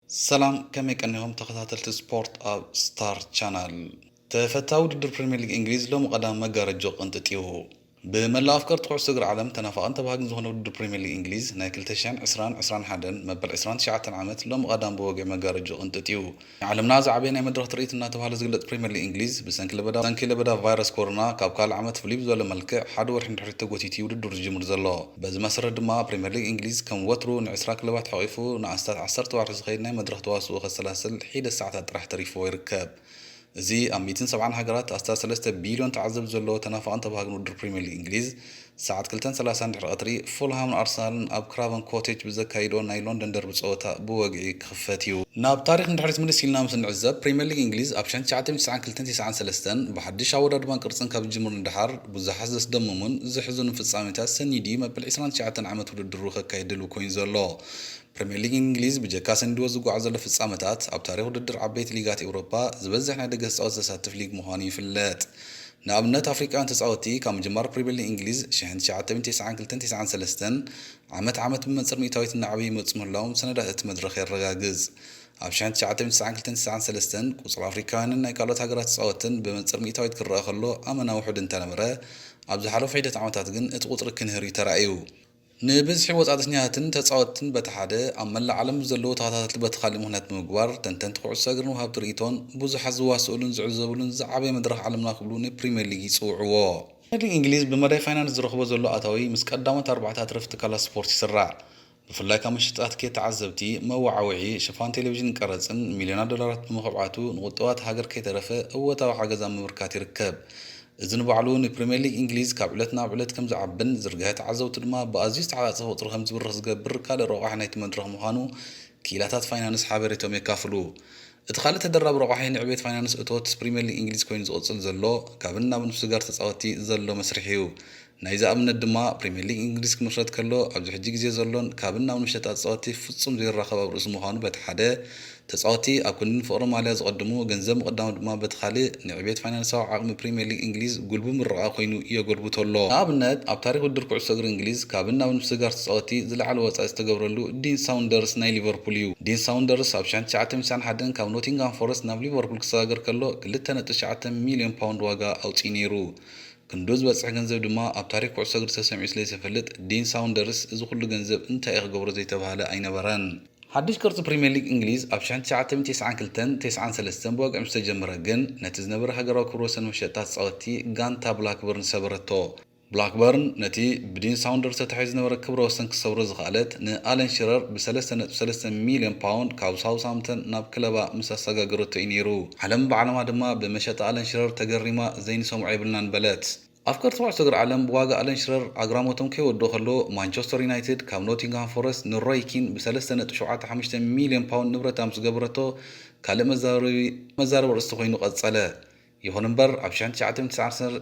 ሰላም፣ ከመይ ቀኒኹም ተኸታተልቲ ስፖርት ኣብ ስታር ቻናል? ተፈታዊ ውድድር ፕሪምየር ሊግ እንግሊዝ ሎሚ ቀዳም መጋረጆ ቅንጥጥ እዩ። ብመላእ ኣፍቀርቲ ኩዕሶ እግሪ ዓለም ተናፋቕን ተባሃግን ዝኾነ ውድድር ፕሪምየር ሊግ እንግሊዝ ናይ ክልተ ሽሕን ዕስራን ዕስራን ሓደን መበል ዕስራን ትሽዓተን ዓመት ሎሚ ቀዳም ብወግዒ መጋረጆ ቅንጥጥ እዩ። ዓለምና ዝዓበየ ናይ መድረኽ ትርኢት እናተባህለ ዝግለጽ ፕሪምየር ሊግ እንግሊዝ ብሰንኪ ለበዳ፣ ብሰንኪ ለበዳ ቫይረስ ኮሮና ካብ ካልእ ዓመት ፍልይ ብዝበለ መልክዕ ሓደ ወርሒ ንድሕሪት ተጎቲቱ እዩ ውድድሩ ዝጅምር ዘሎ። በዚ መሰረት ድማ ፕሪምየር ሊግ እንግሊዝ ከም ወትሩ ንዕስራ ክለባት ሓቒፉ ንኣስታት ዓሰርተ ወርሒ ዝኸይድ ናይ መድረኽ ተዋስኦ ከሰላስል ሒደት ሰዓታት ጥራሕ ተሪፍዎ ይርከብ። እዚ ኣብ ሚእትን ሰብዓን ሃገራት ኣስታት ሰለስተ ቢልዮን ተዓዘብቲ ዘለዎ ተናፋቕን ተባሃግን ውድድር ፕሪምየር ሊግ እንግሊዝ ሰዓት ክልተን ሰላሳን ድሕሪ ቀትሪ ፉልሃምን ኣርሰናልን ኣብ ክራቨን ኮቴጅ ብዘካይዶ ናይ ሎንደን ደርቢ ጸወታ ብወግዒ ክኽፈት እዩ። ናብ ታሪኽ ንድሕሪት ምልስ ኢልና ምስ እንዕዘብ፣ ፕሪምየር ሊግ እንግሊዝ ኣብ ሽሕን ትሽዓተ ሚእትን ተስዓን ክልተን ተስዓን ሰለስተን ብሓድሽ ኣወዳድባን ቅርጽን ካብ ዝጅምር ንደሓር ብዙሓት ዘስደምሙን ዘሕዝኑን ፍጻሜታት ሰኒዱ እዩ መበል ዕስራን ትሽዓተን ዓመት ውድድሩ ከካይድ ድሉው ኮይኑ ዘሎ። ፕሪምየር ሊግ እንግሊዝ ብጀካ ሰኒድዎ ዝጓዓዝ ዘሎ ፍጻመታት፣ ኣብ ታሪኽ ውድድር ዓበይቲ ሊጋት ኤውሮጳ ዝበዝሕ ናይ ደገ ተጻወትቲ ዘሳትፍ ሊግ ምዃኑ ይፍለጥ። ንኣብነት፣ ኣፍሪቃውያን ተጻወትቲ ካብ ምጅማር ፕሪምየር ሊግ እንግሊዝ ሽሕን ትሽዓተ ሚእትን ተስዓን ክልተን ተስዓን ሰለስተን ዓመት ዓመት ብመንጽር ሚእታዊት እናዓበዩ ይመጹ ምህላዎም ሰነዳት እቲ መድረኽ የረጋግጽ። ኣብ ሽሕን ትሽዓተ ሚእትን ተስዓን ክልተን ተስዓን ሰለስተን ቁጽሪ ኣፍሪቃውያንን ናይ ካልኦት ሃገራት ተጻወትትን ብመንጽር ሚእታዊት ክረኣ ከሎ ኣመና ውሑድ እንተነበረ፣ ኣብ ዝሓለፉ ሒደት ዓመታት ግን እቲ ቁጽሪ ክንህር እዩ ተራእዩ። ንብዝሒ ወጻእተኛታትን ተጻወትትን በቲ ሓደ፣ ኣብ መላእ ዓለም ዘለዉ ተኸታተልቲ በቲ ካልእ ምኽንያት ብምግባር፣ ተንተንቲ ኩዕሶ እግርን ወሃብቲ ርእይቶን ብዙሓት ዝዋስኡሉን ዝዕዘቡሉን ዝዓበየ መድረኽ ዓለምና ክብሉ ንፕሪምየር ሊግ ይጽውዕዎ። ፕሪምየር ሊግ እንግሊዝ ብመዳይ ፋይናንስ ዝረኽቦ ዘሎ ኣታዊ ምስ ቀዳሞት ኣርባዕተ ኣትረፍቲ ትካላት ስፖርት ይስራዕ። ብፍላይ ካብ መሸጣ ትኬት፣ ተዓዘብቲ፣ መወዓውዒ፣ ሽፋን ቴሌቪዥንን ቀረጽን ሚልዮናት ዶላራት ብምኽብዓቱ ንቁጠባ እታ ሃገር ከይተረፈ እወታዊ ሓገዝ ኣብ ምብርካት ይርከብ። እዚ ንባዕሉ ንፕሪምየር ሊግ እንግሊዝ ካብ ዕለት ናብ ዕለት ከም ዝዓብን ዝርግሐ ተዓዘብቱ ድማ ብኣዝዩ ዝተዓጻጸፈ ቁጽሪ ከም ዝብርኽ ዝገብር ካልእ ረቋሒ ናይቲ መድረኽ ምዃኑ ክኢላታት ፋይናንስ ሓበሬቶም የካፍሉ። እቲ ካልእ ተደራቢ ረቋሒ ንዕቤት ፋይናንስ እቶት ፕሪምየር ሊግ እንግሊዝ ኮይኑ ዝቕጽል ዘሎ ካብን ናብን ምስግጋር ተጻወትቲ ዘሎ መስርሕ እዩ። ናይዚ ኣብነት ድማ ፕሪምየር ሊግ እንግሊዝ ክምስረት ከሎ ኣብዚ ሕጂ ግዜ ዘሎን ካብን ናብን መሸጣ ተጻወትቲ ፍጹም ዘይራኸብ ኣብ ርእሲ ምዃኑ በቲ ሓደ፣ ተጻወትቲ ኣብ ክንድን ፍቕሪ ማልያ ዝቐድሙ፣ ገንዘብ ምቕዳም ድማ በቲ ካልእ ንዕቤት ፋይናንሳዊ ዓቕሚ ፕሪምየር ሊግ እንግሊዝ ጉልቢ ምርቓ ኮይኑ የጎልብቶ ኣሎ። ንኣብነት፣ ኣብ ታሪኽ ውድድር ኩዕሶ እግሪ እንግሊዝ ካብን ናብን ምስግጋር ተጻወትቲ ዝለዓለ ወጻኢ ዝተገብረሉ ዲን ሳውንደርስ ናይ ሊቨርፑል እዩ። ዲን ሳውንደርስ ኣብ ሽሕን ትሽዓተ ሚእትን ተስዓን ሓደን ካብ ኖቲንግሃም ፎረስት ናብ ሊቨርፑል ክሰጋገር ከሎ ክልተ ነጥቢ ትሽዓተ ሚልዮን ፓውንድ ዋጋ ኣውጺኡ ነይሩ። ክንዱ ዝበጽሕ ገንዘብ ድማ ኣብ ታሪኽ ኩዕሶ እግሪ ተሰሚዑ ስለ ዘይፈልጥ፣ ዲን ሳውንደርስ እዚ ኩሉ ገንዘብ እንታይ እዩ ክገብሮ ዘይተባህለ ኣይነበረን። ሓድሽ ቅርጺ ፕሪምየር ሊግ እንግሊዝ ኣብ ሽሕን ትሽዓተ ሚእትን ተስዓን ክልተን ተስዓን ሰለስተን ብወግዒ ምስ ተጀመረ ግን፣ ነቲ ዝነበረ ሃገራዊ ክብረ ወሰን መሸጣ ተጻወትቲ ጋንታ ብላክበርን ሰበረቶ። ብላክበርን ነቲ ብዲን ሳውንደርስ ተታሒዙ ዝነበረ ክብረ ወሰን ክትሰብሮ ዝኸኣለት፣ ንኣለን ሽረር ብሰለስተ ነጥቢ ሰለስተ ሚልዮን ፓውንድ ካብ ሳውዝሃምፕተን ናብ ክለባ ምስ ኣሰጋገረቶ እዩ ነይሩ። ዓለም ብዓለማ ድማ ብመሸጣ ኣለን ሽረር ተገሪማ ዘይንሰምዖ የብልናን በለት። ኣፍቀርቲ ኩዕሶ እግሪ ዓለም ብዋጋ ኣለን ሽረር ኣግራሞቶም ከይወድኡ ከለዉ፣ ማንቸስተር ዩናይትድ ካብ ኖቲንግሃም ፎረስት ንሮይ ኪን ብሰለስተ ነጥቢ ሸውዓተ ሓሙሽተ ሚልዮን ፓውንድ ንብረታ ምስ ገበረቶ፣ ካልእ መዛረቢ መዛረቢ ኣርእስቲ ኮይኑ ቀጸለ። ይኹን እምበር፣ ኣብ ሽሕን ትሽዓተ ሚእትን ተስዓን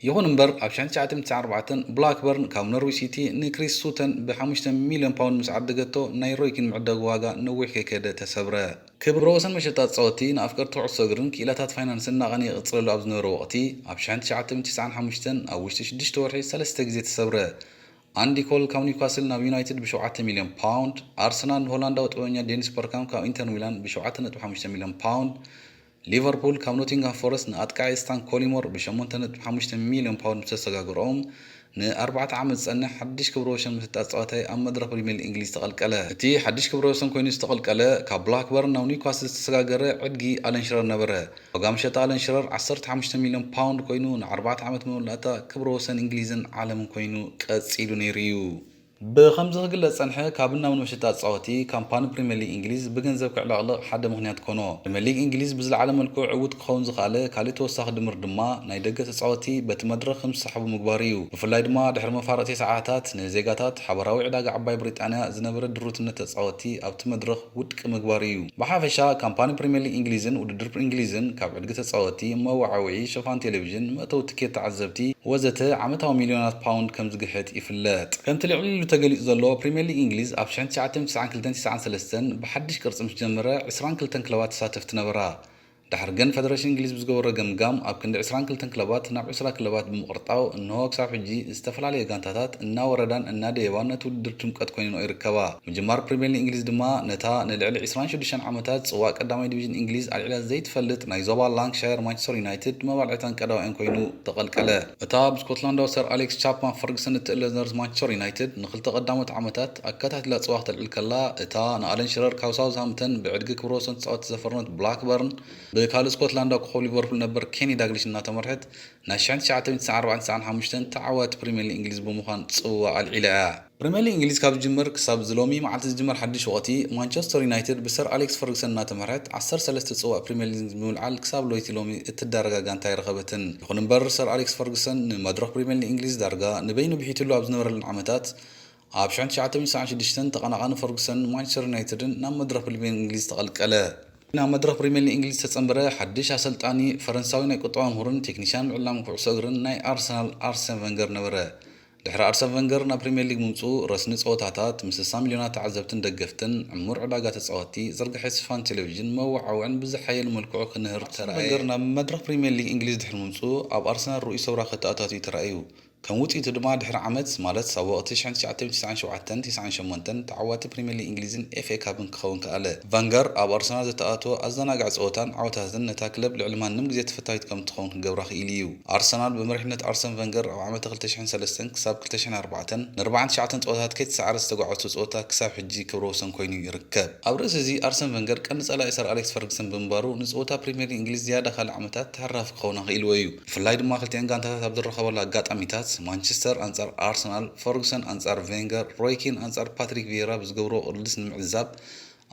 ይኹን እምበር፣ ኣብ ሽሕን ትሽዓተ ሚእትን ተስዓን ኣርባዕተን ብላክበርን ካብ ኖርዊች ሲቲ ንክሪስ ሱተን ብሓሙሽተ ሚልዮን ፓውንድ ምስ ዓደገቶ፣ ናይ ሮይ ኪን መዕደጊ ዋጋ ነዊሕ ከይከደ ተሰብረ። ክብረ ወሰን መሸጣ ተጻወትቲ ንኣፍቀርቲ ኩዕሶ እግርን ክኢላታት ፋይናንስን እናቐነየ ይቕጽለሉ ኣብ ዝነበረ ወቕቲ፣ ኣብ ሽሕን ትሽዓተ ሚእትን ተስዓን ሓሙሽተን ኣብ ውሽጢ ሽዱሽተ ወርሒ ሰለስተ ግዜ ተሰብረ። ኣንዲ ኮል ካብ ኒውካስል ናብ ዩናይትድ ብሸውዓተ ሚልዮን ፓውንድ፣ ኣርሰናል ንሆላንዳዊ ጥበበኛ ዴኒስ በርካምፕ ካብ ኢንተር ሚላን ብሸውዓተ ነጥቢ ሓሙሽተ ሚልዮን ፓውንድ፣ ሊቨርፑል ካብ ኖቲንግሃም ፎረስት ንኣጥቃዒ ስታን ኮሊሞር ብሸሞንተ ነጥቢ ሓሙሽተ ሚልዮን ፓውንድ ምስ ኣሰጋገርኦም፣ ንኣርባዕተ ዓመት ዝጸንሕ ሓድሽ ክብረ ወሰን ምሽጣ ተጻዋታይ ኣብ መድረኽ ፕሪምየር ሊግ እንግሊዝ ተቐልቀለ። እቲ ሓድሽ ክብረ ወሰን ኮይኑ ዝተቐልቀለ፣ ካብ ብላክበርን ናብ ኒውካስል ዝተሰጋገረ ዕድጊ ኣለን ሽረር ነበረ። ዋጋ መሸጣ ኣለን ሽረር ዓሰርተ ሓሙሽተ ሚልዮን ፓውንድ ኮይኑ፣ ንኣርባዕተ ዓመት መወዳእታ ክብረ ወሰን እንግሊዝን ዓለምን ኮይኑ ቀጺሉ ነይሩ እዩ። ብኸምዚ ክግለጽ ዝጸንሐ፣ ካብ ናብ መሸጣ ተጻወቲ፣ ካምፓኒ ፕሪምየር ሊግ እንግሊዝ ብገንዘብ ክዕለቕልቕ ሓደ ምኽንያት ኮኖ። ፕሪምየር ሊግ እንግሊዝ ብዝለዓለ መልክዑ ዕዉት ክኸውን ዝኸኣለ ካልእ ተወሳኺ ድምር ድማ፣ ናይ ደገ ተጻወቲ በቲ መድረኽ ከም ዝሰሓቡ ምግባሩ እዩ። ብፍላይ ድማ ድሕሪ መፋረቕቲ ሰዓታት፣ ንዜጋታት ሓባራዊ ዕዳጋ ዓባይ ብሪጣንያ ዝነበረ ድሩትነት ተጻወቲ ኣብቲ መድረኽ ውድቂ ምግባሩ እዩ። ብሓፈሻ፣ ካምፓኒ ፕሪምየር ሊግ እንግሊዝን ውድድር እንግሊዝን ካብ ዕድጊ ተጻወቲ፣ መወዓውዒ፣ ሽፋን ቴሌቪዥን፣ መእተዊ ትኬት ተዓዘብቲ፣ ወዘተ ዓመታዊ ሚልዮናት ፓውንድ ከም ዝግሕጥ ይፍለጥ። ከምቲ ልዕል ኢሉ ተገሊጹ ዘሎ፣ ፕሪምየር ሊግ እንግሊዝ ኣብ ሽሕን ትሽዓተ ሚእትን ተስዓን ክልተን ተስዓን ሰለስተን ብሓድሽ ቅርጺ ምስ ጀመረ፣ ዕስራን ክልተን ክለባት ተሳተፍቲ ነበራ። ድሕሪ ግን ፈደረሽን እንግሊዝ ብዝገበሮ ገምጋም ኣብ ክንዲ ዕስራን ክልተን ክለባት ናብ ዕስራ ክለባት ብምቕርጣው እንሆ ክሳብ ሕጂ ዝተፈላለየ ጋንታታት እናወረዳን እናደየባን ነቲ ውድድር ድምቀት ኮይነንኦ ይርከባ። ምጅማር ፕሪምየር ሊግ እንግሊዝ ድማ ነታ ንልዕሊ ዕስራን ሽዱሽተን ዓመታት ጽዋእ ቀዳማይ ዲቪዥን እንግሊዝ ኣልዒላ ዘይትፈልጥ ናይ ዞባ ላንክሻየር ማንቸስተር ዩናይትድ መባልዕታን ቀዳማይኣን ኮይኑ ተቐልቀለ። እታ ብስኮትላንዳዊ ሰር ኣሌክስ ቻፕማን ፈርግሰን እትእለ ዝነበረት ማንቸስተር ዩናይትድ ንኽልተ ቀዳሞት ዓመታት ኣከታቲላ ጽዋእ ከተልዕል ከላ፣ እታ ንኣለን ሽረር ካብ ሳውዝሃምፕተን ብዕድጊ ክብረ ወሰን ተጻወትቲ ዘፈረመት ብላክበርን ብካልእ ስኮትላንዳዊ ኮኸብ ሊቨርፑል ነበር ኬኒ ዳግሊሽ እናተመርሐት ናይ ሽሕን ትሽዓተ ሚእትን ትስዓን ኣርባዕን ትስዓን ሓሙሽተን ተዓዋቲ ፕሪምየር ሊግ እንግሊዝ ብምዃን ጽዋእ ኣልዒላ እያ። ፕሪምየር ሊግ እንግሊዝ ካብ ዝጅምር ክሳብ እዚ ሎሚ መዓልቲ ዝጅመር ሓድሽ ወቕቲ፣ ማንቸስተር ዩናይትድ ብሰር ኣሌክስ ፈርግሰን እናተመርሐት ዓሰርተ ሰለስተ ጽዋእ ፕሪምየር ሊግ ብምልዓል ክሳብ ሎይቲ ሎሚ እትዳረጋ ጋንታ ኣይረኸበትን። ይኹን እምበር ሰር ኣሌክስ ፈርግሰን ንመድረኽ ፕሪምየር ሊግ እንግሊዝ ዳርጋ ንበይኑ ብሒትሉ ኣብ ዝነበረለን ዓመታት ኣብ ሽሕን ትሽዓተ ሚእትን ትስዓን ሽዱሽተን ተቐናቓኒ ፈርጉሰን ማንቸስተር ዩናይትድን ናብ መድረኽ ፕሪምየር ሊግ እንግሊዝ ተቐልቀለ። ናብ መድረኽ ፕሪምየር ሊግ እንግሊዝ ዝተጸንበረ ሓድሽ ኣሰልጣኒ ፈረንሳዊ ናይ ቁጠባ ምሁርን ቴክኒሻን ምዕላም ኩዕሶ እግርን ናይ ኣርሰናል ኣርሰን ቨንገር ነበረ። ድሕሪ ኣርሰን ቨንገር ናብ ፕሪምየር ሊግ ምምጽኡ ረስኒ ጸወታታት ምስ ስሳ ሚልዮናት ተዓዘብትን ደገፍትን ዕሙር ዕዳጋ ተጻወትቲ ዝርግሐ ሽፋን ቴሌቪዥን መወዓውዕን ብዝሓየለ መልክዑ ክንህር ተራእየ። ቨንገር ናብ መድረኽ ፕሪምየር ሊግ እንግሊዝ ድሕሪ ምምጽኡ ኣብ ኣርሰናል ርኡይ ሰብራ ከተኣታትዩ ተራእዩ። ከም ውጽኢቱ ድማ ድሕሪ ዓመት ማለት ኣብ ወቕቲ ሽሕን ትሽዓተ ሚእትን ትስዓን ሸውዓተን ትስዓን ሸሞንተን ተዓዋቲ ፕሪምየር ሊግ እንግሊዝን ኤፍ ኤ ካፕን ክኸውን ከኣለ። ቨንገር ኣብ ኣርሰናል ዘተኣትዎ ኣዘናጋዒ ጸወታን ዓወታትን ነታ ክለብ ልዕሊ ማንም ግዜ ተፈታዊት ከም እትኸውን ክገብራ ክኢሉ እዩ። ኣርሰናል ብመሪሕነት ኣርሰን ቨንገር ኣብ ዓመተ ክልተ ሽሕን ሰለስተን ክሳብ ክልተ ሽሕን ኣርባዕተን ንኣርባዓን ትሽዓተን ጸወታታት ከይተሰዓረ ዝተጓዕዘቶ ጸወታ ክሳብ ሕጂ ክብረ ወሰን ኮይኑ ይርከብ። ኣብ ርእሲ እዚ ኣርሰን ቨንገር ቀንዲ ጸላኢ ሰር ኣሌክስ ፈርግሰን ብምንባሩ ንጸወታ ፕሪምየር ሊግ እንግሊዝ ዝያዳ ካልእ ዓመታት ተሃራፊ ክኸውን ኣኽኢልዎ እዩ። ብፍላይ ድማ ክልቲኣን ጋንታታት ኣብ ዝራኸባሉ ኣጋጣሚታት፣ ማንቸስተር ኣንጻር ኣርሰናል፣ ፈርጉሰን ኣንጻር ቬንገር፣ ሮይ ኪን ኣንጻር ፓትሪክ ቪየራ ብዝገብርዎ ቅልስ ንምዕዛብ፣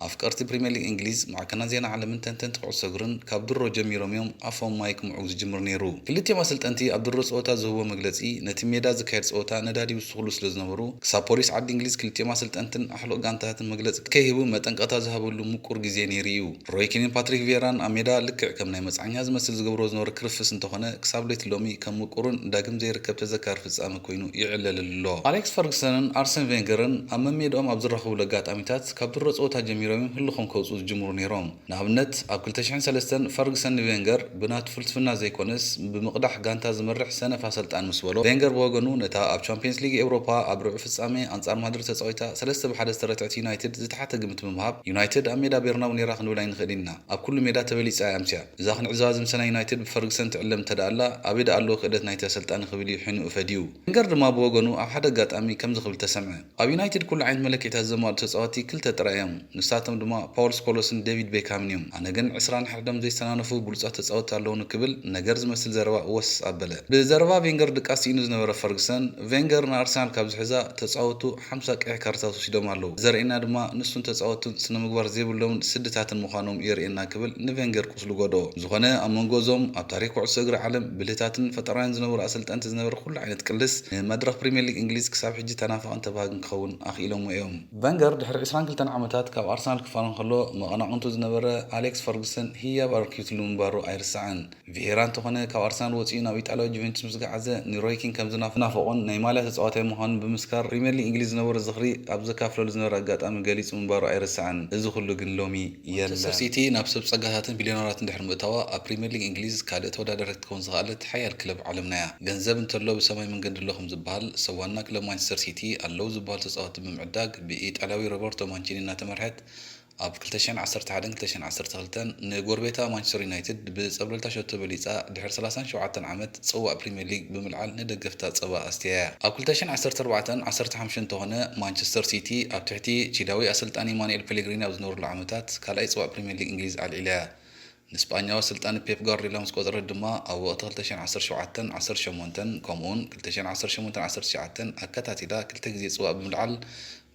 ኣፍቀርቲ ፕሪምየር ሊግ እንግሊዝ፣ ማዕከናት ዜና ዓለምን ተንተንቲ ኩዕሶ እግርን ካብ ድሮ ጀሚሮም እዮም ኣፎም ማይ ክምዕጉ ዝጅምር ነይሩ። ክልቲኦም ኣሰልጠንቲ ኣብ ድሮ ጸወታ ዝህብዎ መግለጺ፣ ነቲ ሜዳ ዝካየድ ጸወታ ነዳዲ ይውስኹሉ ስለ ዝነበሩ፣ ክሳብ ፖሊስ ዓዲ እንግሊዝ ክልቲኦም ኣሰልጠንትን ኣሕሉቕ ጋንታታትን መግለጺ ከይህቡ መጠንቀቕታ ዝሃበሉ ምቁር ግዜ ነይሩ እዩ። ሮይ ኪንን ፓትሪክ ቪየራን ኣብ ሜዳ ልክዕ ከም ናይ መጽዓኛ ዝመስል ዝገብርዎ ዝነበሩ ክርፍስ እንተኾነ፣ ክሳብ ለይቲ ሎሚ ከም ምቁርን ዳግም ዘይርከብ ተዘካሪ ፍጻመ ኮይኑ ይዕለለሉ ኣሎ። ኣሌክስ ፈርግሰንን ኣርሰን ቬንገርን ኣብ መሜድኦም ኣብ ዝራኸቡሉ ኣጋጣሚታት፣ ካብ ድሮ ጸወታ ጀሚሮም እዮም ህልኾም ከውጽኡ ዝጅምሩ ነይሮም። ንኣብነት፣ ኣብ ክልተ ሽሕን ሰለስተን ፈርግሰን ንቬንገር ብናቱ ፍልስፍና ዘይኮነስ፣ ብምቕዳሕ ጋንታ ዝመርሕ ሰነፍ ኣሰልጣን ምስ በሎ፣ ቬንገር ብወገኑ ነታ ኣብ ቻምፕየንስ ሊግ ኤውሮፓ ኣብ ርብዒ ፍጻመ ኣንጻር ማድሪድ ተጻዊታ ሰለስተ ብ ሓደ ዝተረትዐት ዩናይትድ ዝተሓተ ግምት ብምሃብ፣ ዩናይትድ ኣብ ሜዳ ቤርናቡ ነይራ ክንብል ኣይንኽእልን ኢና። ኣብ ኩሉ ሜዳ ተበሊጻ እያ ኣምስያ። እዛ ክንዕዘባ ዝምሰና ዩናይትድ ብፈርግሰን ትዕለም እንተደኣ ኣላ፣ ኣበይ ደኣ ኣለዎ ክእለት ናይቲ ኣሰልጣኒ ክብል እዩ ሕንኡ ፈድዩ። ቬንገር ድማ ብወገኑ ኣብ ሓደ ኣጋጣሚ ከምዚ ክብል ተሰምዐ። ኣብ ዩናይትድ ኩሉ ዓይነት መለክዒታት ዘማልኡ ተጻወትቲ ክልተ ጥራይ እዮም። ንሳቶም ድማ ፓውል ስኮሎስን ዴቪድ ቤክሃምን እዮም። ኣነ ግን ዕስራን ሓደን ዘይሰናነፉ ብሉጻት ተጻወትቲ ኣለዉኒ ክብል ነገር ዝመስል ዘረባ ወስ ኣበለ። ብዘረባ ቬንገር ድቃስ ስኢኑ ዝነበረ ፈርግሰን፣ ቬንገር ንኣርሰናል ካብ ዝሕዛ ተጻወቱ ሓምሳ ቀይሕ ካርድታት ወሲዶም ኣለዉ። ዘርእየና ድማ ንሱን ተጻወቱን ስነ ምግባር ዘይብሎምን ስድታትን ምዃኖም የርእየና ክብል ንቬንገር ቁስሉ ጎድኦ። ዝኾነ ኣብ መንጎ እዞም ኣብ ታሪኽ ኩዕሶ እግሪ ዓለም ብልህታትን ፈጠራውያን ዝነበሩ ኣሰልጠንቲ ዝነበረ ኩሉ ዓይነት ቅልስ ንመድረኽ ፕሪምየር ሊግ እንግሊዝ ክሳብ ሕጂ ተናፋቕን ተባሃግን ክኸውን ኣኽኢሎምዎ እዮም። ቨንገር ድሕሪ ዕስራን ክልተን ዓመታት ካብ ኣርሰናል ክፋኖ እንከሎ፣ መቐናቕንቱ ዝነበረ ኣሌክስ ፈርጉሰን ህያብ ኣበርኪቱሉ ምንባሩ ኣይርሳዕን። ቪሄራ እንተኾነ፣ ካብ ኣርሰናል ወጺኡ ናብ ኢጣልያዊ ጁቬንቱስ ምስ ገዓዘ፣ ንሮይ ኪን ከም ዝናፍ-፣ ዝናፈቖን ናይ ማልያ ተጻዋታይ ምዃኑን ብምስካር፣ ፕሪምየር ሊግ እንግሊዝ ዝነበሮ ዝኽሪ ኣብ ዘካፍለሉ ዝነበረ ኣጋጣሚ ገሊጹ ምንባሩ ኣይርሳዕን። እዚ ኩሉ ግን ሎሚ የለን። ማንቸስተር ሲቲ ናብ ሰብ ጸጋታትን ቢልዮነራትን ድሕሪ ምእታዋ፣ ኣብ ፕሪምየር ሊግ እንግሊዝ ካልእ ተወዳዳሪት ክትከውን ዝኸኣለት ሓያል ክለብ ዓለምና እያ። ገንዘብ እንተሎ ብሰማይ መንገዲ ኣሎ ከም ዝበሃል፣ ሰብ ዋና ክለብ ማንቸስተር ሲቲ ኣለዉ ዝበሃሉ ተጻወትቲ ብምዕዳግ ብኢጣልያዊ ሮበርቶ ማንቺኒ እናተመርሐት ኣብ ክልተ ሽሕን ዓሰርተ ሓደን ክልተ ሽሕን ዓሰርተ ክልተን ንጎረቤታ ማንቸስተር ዩናይትድ ብጸብለልታ ሸቶ በሊጻ ድሕሪ ሰላሳን ሸውዓተን ዓመት ጽዋእ ፕሪምየር ሊግ ብምልዓል ንደገፍታ ጸባ ኣስትያያ። ኣብ ክልተ ሽሕን ዓሰርተ ኣርባዕተን ዓሰርተ ሓሙሽተን እንተኾነ ማንቸስተር ሲቲ ኣብ ትሕቲ ቺላዊ ኣሰልጣኒ ማኑኤል ፔሌግሪኒ ኣብ ዝነበረሉ ዓመታት ካልኣይ ጽዋእ ፕሪምየር ሊግ እንግሊዝ ኣልዒላያ። ንስጳኛዊ ኣሰልጣኒ ፔፕ ጋርዲዮላ ምስ ቆጸረት ድማ ኣብ ወቕቲ ክልተ ሽሕን ዓሰርተ ሸውዓተን ዓሰርተ ሸሞንተን ከምኡውን ክልተ ሽሕን ዓሰርተ ሸሞንተን ዓሰርተ ትሽዓተን ኣከታቲላ ክልተ ግዜ ጽዋእ ብምልዓል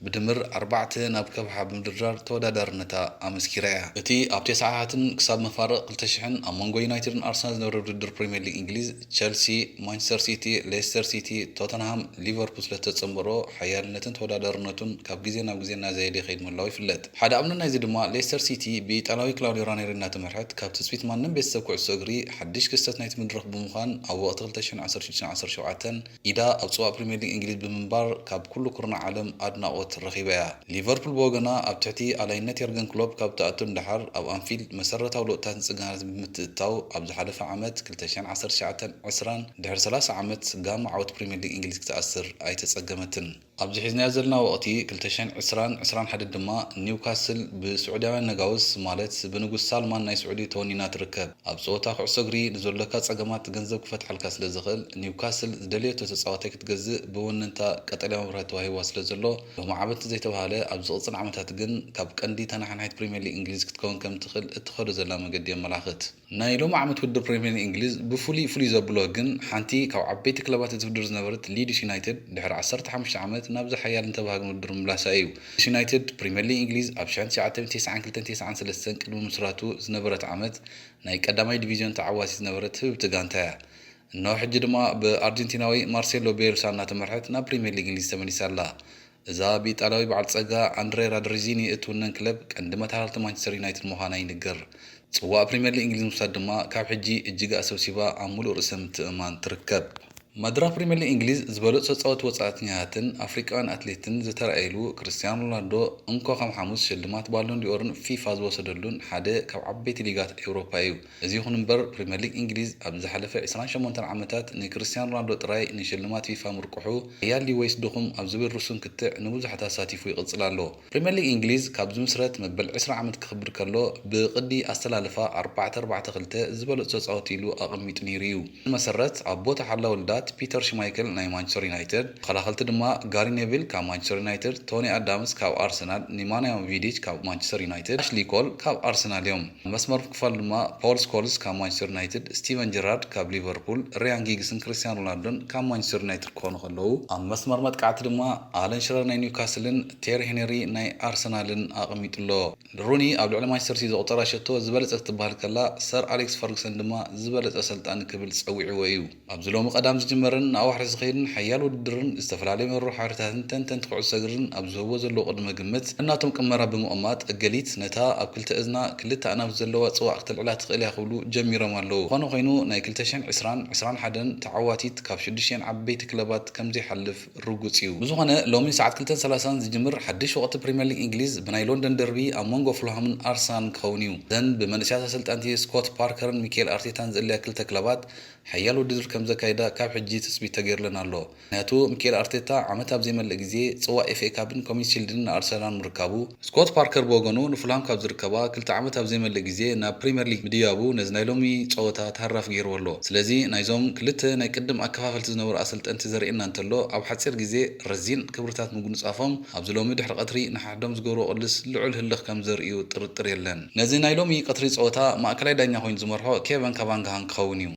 ብድምር ኣርባዕተ ናብ ከብሓ ብምድርዳር ተወዳዳርነታ ኣመስኪራ እያ። እቲ ኣብ ተስዓታትን ክሳብ መፋርቕ ክልተ ሽሕን ኣብ መንጎ ዩናይትድን ኣርሰናል ዝነበረ ውድድር ፕሪምየር ሊግ እንግሊዝ፣ ቸልሲ፣ ማንቸስተር ሲቲ፣ ሌስተር ሲቲ፣ ቶተንሃም፣ ሊቨርፑል ስለተጸንበሮ፣ ሓያልነትን ተወዳዳርነቱን ካብ ግዜ ናብ ግዜ እናዘየደ ይኸይድ ምህላዉ ይፍለጥ። ሓደ ኣብነት ናይዚ ድማ ሌስተር ሲቲ ብኢጣልያዊ ክላውዲዮ ራኔሪ እናተመርሐት፣ ካብ ትጽቢት ማንም ቤተሰብ ኩዕሶ እግሪ ሓድሽ ክስተት ናይቲ መድረኽ ብምዃን፣ ኣብ ወቕቲ ክልተ ሽሕን ዓሰርተ ሽዱሽተን ዓሰርተ ሸውዓተን ኢዳ ኣብ ጽዋእ ፕሪምየር ሊግ እንግሊዝ ብምንባር፣ ካብ ኩሉ ኩርናዕ ዓለም ኣድናቖት ረኺባ እያ። ሊቨርፑል ብወገና ኣብ ትሕቲ ኣላይነት የርገን ክሎፕ ካብ ትኣቱ ንደሓር ኣብ ኣንፊልድ መሰረታዊ ለውጥታትን ጽገናትን ብምትእትታው ኣብ ዝሓለፈ ዓመት ክልተ ሽሕን ዓሰርተ ትሽዓተን ዕስራን ድሕሪ ሰላሳ ዓመት ጋማ ዓወት ፕሪምየር ሊግ እንግሊዝ ክትኣስር ኣይተጸገመትን። ኣብዚ ሒዝናዮ ዘለና ወቕቲ ክልተ ሽሕን ዕስራን ዕስራን ሓደን ድማ ኒውካስል ብስዑድያውያን ነጋውስ ማለት ብንጉስ ሳልማን ናይ ስዑዲ ተወኒና ትርከብ። ኣብ ጸወታ ኩዕሶ እግሪ ንዘሎካ ጸገማት ገንዘብ ክፈትሓልካ ስለ ዝኽእል ኒውካስል ዝደለየቶ ተጻዋታይ ክትገዝእ ብውንንታ ቀጠልያ መብርሂ ተዋሂብዋ ስለ ዘሎ ሎሚ ዓመት እንተዘይተባህለ ኣብ ዝቕጽል ዓመታት ግን ካብ ቀንዲ ተነሓናሒት ፕሪምየር ሊግ እንግሊዝ ክትከውን ከም ትኽእል እትኸዶ ዘላ መገዲ የመላኽት። ናይ ሎሚ ዓመት ውድድር ፕሪምየር ሊግ እንግሊዝ ብፍሉይ ፍሉይ ዘብሎ ግን ሓንቲ ካብ ዓበይቲ ክለባት እቲ ውድድር ዝነበረት ሊድስ ዩናይትድ ድሕሪ ዓሰርተ ሓሙሽተ ዓመት ናብዚ ሓያልን ተባሃግን ውድድር ምምላሳ እዩ። ሊድስ ዩናይትድ ፕሪምየር ሊግ እንግሊዝ ኣብ ሽሕን ትሽዓተ ሚእትን ተስዓን ክልተን ተስዓን ሰለስተን ቅድሚ ምስራቱ ዝነበረት ዓመት ናይ ቀዳማይ ዲቪዝዮን ተዓዋቲት ዝነበረት ህብብቲ ጋንታ እያ። እነሆ ሕጂ ድማ ብኣርጀንቲናዊ ማርሴሎ ቤልሳ እናተመርሐት ናብ ፕሪምየር ሊግ እንግሊዝ ተመሊሳ ኣላ። እዛ ብኢጣልያዊ በዓል ጸጋ ኣንድሬ ራድሪዚኒ እትውነን ክለብ ቀንዲ መተሓላለፍቲ ማንቸስተር ዩናይትድ ምዃና ይንገር። ጽዋእ ፕሪምየር ሊግ እንግሊዝ ምውሳድ ድማ ካብ ሕጂ እጅግ ኣሰብሲባ ኣብ ምሉእ ርእሰ ምትእምማን ትርከብ። መድረኽ ፕሪምየር ሊግ እንግሊዝ ዝበለጹ ተጻወትቲ ወጻእተኛታትን ኣፍሪቃውያን ኣትሌትን ዝተራእየሉ ክርስቲያኖ ሮናልዶ እንኮ ከም ሓሙስ ሽልማት ባሎን ዲኦርን ፊፋ ዝወሰደሉን ሓደ ካብ ዓበይቲ ሊጋት ኤውሮፓ እዩ። እዚ ይኹን እምበር ፕሪምየር ሊግ እንግሊዝ ኣብ ዝሓለፈ ዕስራን ሸሞንተን ዓመታት ንክርስቲያኖ ሮናልዶ ጥራይ ንሽልማት ፊፋ ምርቁሑ ሓያል ድዩ ወይስ ድኹም ኣብ ዝብል ርሱን ክትዕ ንብዙሓት ኣሳቲፉ ይቕጽል ኣሎ። ፕሪምየር ሊግ እንግሊዝ ካብ ዝምስረት መበል ዕስራ ዓመት ክኽብር ከሎ ብቕዲ ኣስተላልፋ ኣርባዕተ ኣርባዕተ ክልተ ዝበለጹ ተጻወትቲ ኢሉ ኣቐሚጡ ነይሩ እዩ። ብመሰረት ኣብ ቦታ ሓላ ውልዳት ፒተር ሽማይክል ናይ ማንቸስተር ዩናይትድ፣ ተኸላኸልቲ ድማ ጋሪ ኔቪል ካብ ማንቸስተር ዩናይትድ፣ ቶኒ ኣዳምስ ካብ ኣርሰናል፣ ኒማንያ ቪዲች ካብ ማንቸስተር ዩናይትድ፣ ኣሽሊ ኮል ካብ ኣርሰናል እዮም። ኣብ መስመር ምክልኻል ድማ ፖል ስኮልስ ካብ ማንቸስተር ዩናይትድ፣ ስቲቨን ጀራርድ ካብ ሊቨርፑል፣ ሪያን ጊግስን ክርስቲያኖ ሮናልዶን ካብ ማንቸስተር ዩናይትድ ክኾኑ ከለዉ፣ ኣብ መስመር መጥቃዕቲ ድማ ኣለን ሽረር ናይ ኒውካስልን ቴሪ ሄንሪ ናይ ኣርሰናልን ኣቐሚጡ ኣሎ። ሩኒ ኣብ ልዕሊ ማንቸስተር ሲቲ ዘቑጸራ ሸቶ ዝበለጸት ክትበሃል ከላ፣ ሰር ኣሌክስ ፈርግሰን ድማ ዝበለጸ ኣሰልጣኒ ክብል ጸዊዕዎ እዩ። ኣብዚ ሎሚ ቀዳም ዝጅመርን ንኣዋርሕ ዝኸይድን ሓያል ውድድርን ዝተፈላለዩ መርበብ ሓበሬታትን ተንተንቲ ኩዕሶ እግርን ኣብ ዝህብዎ ዘለዉ ቅድመ ግምት፣ ነናቶም ቅመራ ብምቕማጥ፣ እገሊት ነታ ኣብ ክልተ እዝና ክልተ ኣናብስ ዘለዋ ጽዋእ ክተልዕላ ትኽእል እያ ክብሉ ጀሚሮም ኣለዉ። ዝኾነ ኮይኑ፣ ናይ ክልተ ሽሕን ዕስራን ዕስራን ሓደን ተዓዋቲት ካብ ሽዱሽቲኣን ዓበይቲ ክለባት ከም ዘይሓልፍ ርጉጽ እዩ። ብዝኾነ፣ ሎሚ ሰዓት ክልተን ሰላሳን ዝጅምር ሓድሽ ወቕቲ ፕሪምየር ሊግ እንግሊዝ ብናይ ሎንደን ደርቢ ኣብ መንጎ ፉልሃምን ኣርሰናልን ክኸውን እዩ። እዘን ብመንእሰያት ኣሰልጠንቲ ስኮት ፓርከርን ሚካኤል ኣርቴታን ዝእለያ ክልተ ክለባት ሓያል ውድድር ከም ዘካይዳ ካብ ሕጂ ትጽቢት ተገይርለን ኣሎ። ምኽንያቱ፣ ሚካኤል ኣርቴታ ዓመት ኣብ ዘይመልእ ግዜ ጽዋእ ኤፍ ኤ ካፕን ኮሚኒቲ ሺልድን ንኣርሰናል ምርካቡ፣ ስኮት ፓርከር ብወገኑ ንፉልሃም ካብ ዝርከባ ክልተ ዓመት ኣብ ዘይመልእ ግዜ ናብ ፕሪምየር ሊግ ምድያቡ ነዚ ናይ ሎሚ ጸወታ ተሃራፊ ገይርዎ ኣሎ። ስለዚ ናይዞም ክልተ ናይ ቅድም ኣከፋፈልቲ ዝነበሩ ኣሰልጠንቲ ዘርእየና እንተሎ፣ ኣብ ሓጺር ግዜ ረዚን ክብርታት ምጉንጻፎም ኣብዚ ሎሚ ድሕሪ ቀትሪ ንሓድሕዶም ዝገብርዎ ቅልስ ልዑል ህልኽ ከም ዘርእዩ ጥርጥር የለን። ነዚ ናይ ሎሚ ቀትሪ ጸወታ ማእከላይ ዳኛ ኮይኑ ዝመርሖ ኬቨን ካቫንግሃን ክኸውን እዩ።